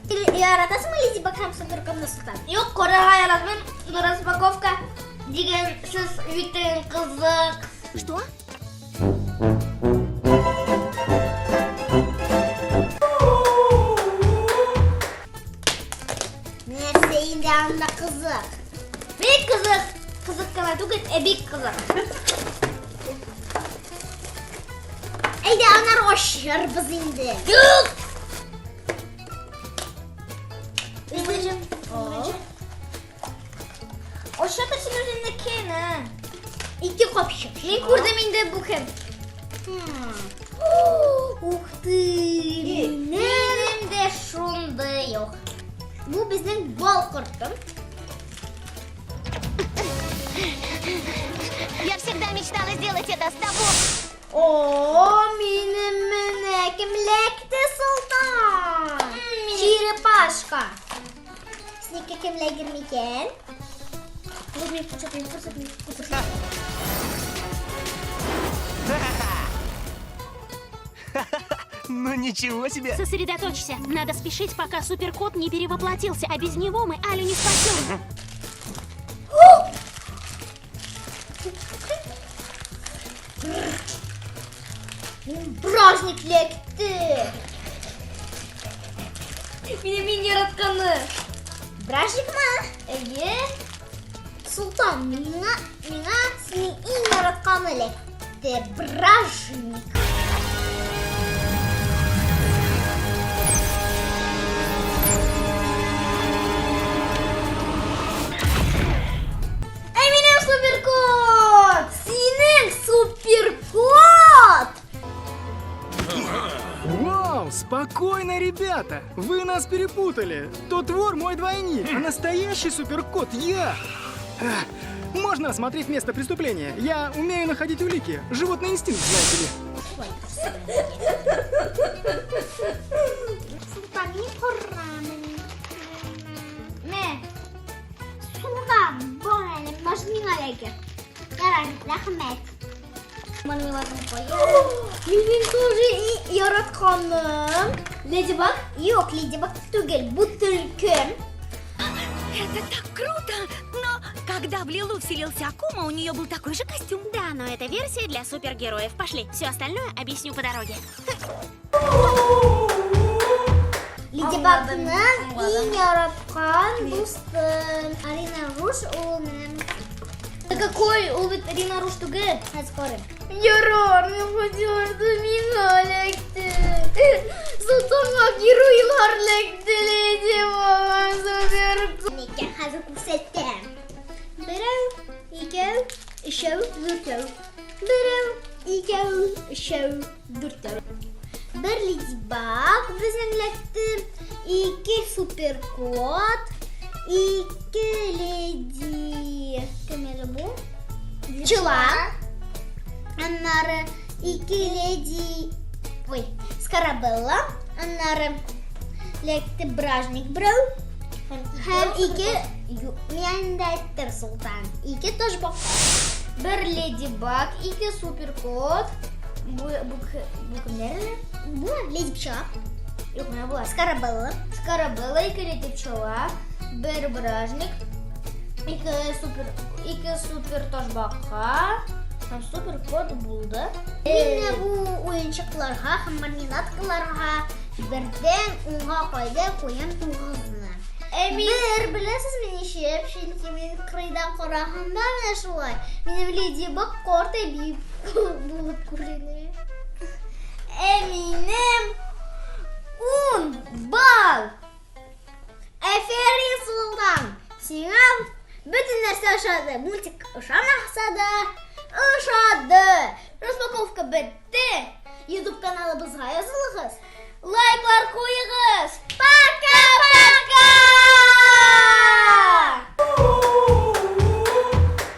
Яратасыңмы Леди Баг һәм Суперкотны, Солтан? Юк, карарга яратмыйм, но распаковка дигән сүз бик тә кызык. Что? Нәрсә инде анда кызык? Бик кызык. Кызык кына түгел, ә бик кызык. Әйдә, анар ашырбыз инде. Юк! Ашатыр син үзеңнекене. Ике капчык. Мин күрдем инде бу кем. Ух ты! Минем дә шундый юк. Бу безнең бал корты. Я всегда мечтала сделать это с тобой. О, минем менә кем эләкте, Солтан! Черепашка. Синеке кем эләгер микән? Мин күрсәтмим, күрсәтмим, күрсәтмим. Ну ничего себе! Сосредоточься. Надо спешить, пока суперкот не перевоплотился, а без него мы Алю не спасем. Минем бражник эләкте. Минем иң яратканы. Бражникмы? Әйе. Солтан, миңа синең иң яратканы эләкте. Бражник. Ә минем суперкот! Синең суперкот! Вау, спокойно, ребята! Вы нас перепутали! Тот вор мой двойник, а настоящий суперкот я! Эх, можно осмотреть место преступления? Я умею находить улики. Животный инстинкт, знаете ли. Солтан, мин карамын. Мә. Сулдан бар әле, может миңа эләгер. Ярар, рәхмәт. Мармеладын куя. Минем тоже яратканым. Леди Баг? Юк, Леди Баг түгел, бу төлке. Это так круто! Но когда в Лилу вселился Акума, у нее был такой же костюм. Да, но это версия для супергероев. Пошли, все остальное объясню по дороге. Леди Багның иң яраткан дусты. Арина Руш ул минем. Да какой ул бит Рина Руш түгел. Хәзер карыйм. Ярар, мин хотела, что миңа эләкте. Солтанга геройлар эләкте, Леди Баг, суперкот. Микән хәзер күрсәтәм. Берәү, икәү, өчәү, дүртәү. Берәү, икәү, өчәү, дүртәү. Бер Леди Баг безнең эләкте, ике суперкот, ике леди... Кем әле бу? Пчела. Аннары ике леди... Ой, Скарабелла. Аннары эләкте Бражник берәү. Һәм ике... Мин дә әйттем, Солтан. Ике ташбака. Бер Леди Баг, ике суперкот. Бу кемнәр әле? Бу леди пчела. Юк, менә болар. Скарабелла. Скарабелла, ике леди пчела, бер бражник, ике супер ташбака һәм супер кот булды. Мин бу уенчыкларга һәм мармеладкаларга бердән унга кадәр куям тугызны. Ә мин Бер беләсезме ничек? Чөнки мин кырыйдан караганда менә шулай. Минем Леди Баг карт әби булып күренә. Ә минем 10 балл. Әфәрин, Солтан! Сиңа бөтен нәрсә ошады. Мультик ошамаса да, ошады. Распаковка бетте. YouTube каналыбызга язылыгыз. Лайклар куегыз. Пока!